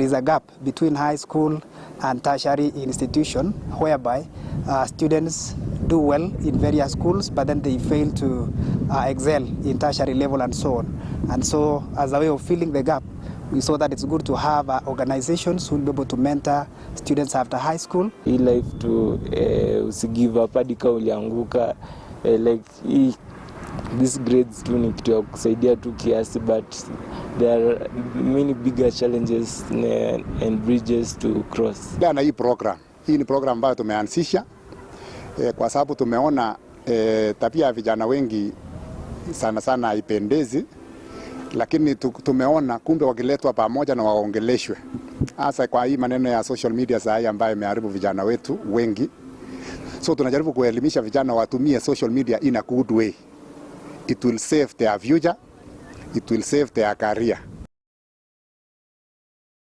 There is a gap between high school and tertiary institution whereby students do well in various schools, but then they fail to excel in tertiary level and so on. And so as a way of filling the gap, we saw that it's good to have organizations who will be able to mentor students after high school. Hii life tu, usigive up hadi kama ulianguka. Like hii, these grades tu ni kitu ya kusaidia tu kiasi, but there are many bigger challenges and bridges to cross. Na hii program, hii ni program ambayo tumeanzisha kwa sababu tumeona tabia ya vijana wengi sana sana haipendezi, lakini tumeona kumbe wakiletwa pamoja na waongeleshwe, hasa kwa hii maneno ya social media saa hii ambayo imeharibu vijana wetu wengi. So tunajaribu kuelimisha vijana watumie social media in a good way. It will save their future, it will save their career.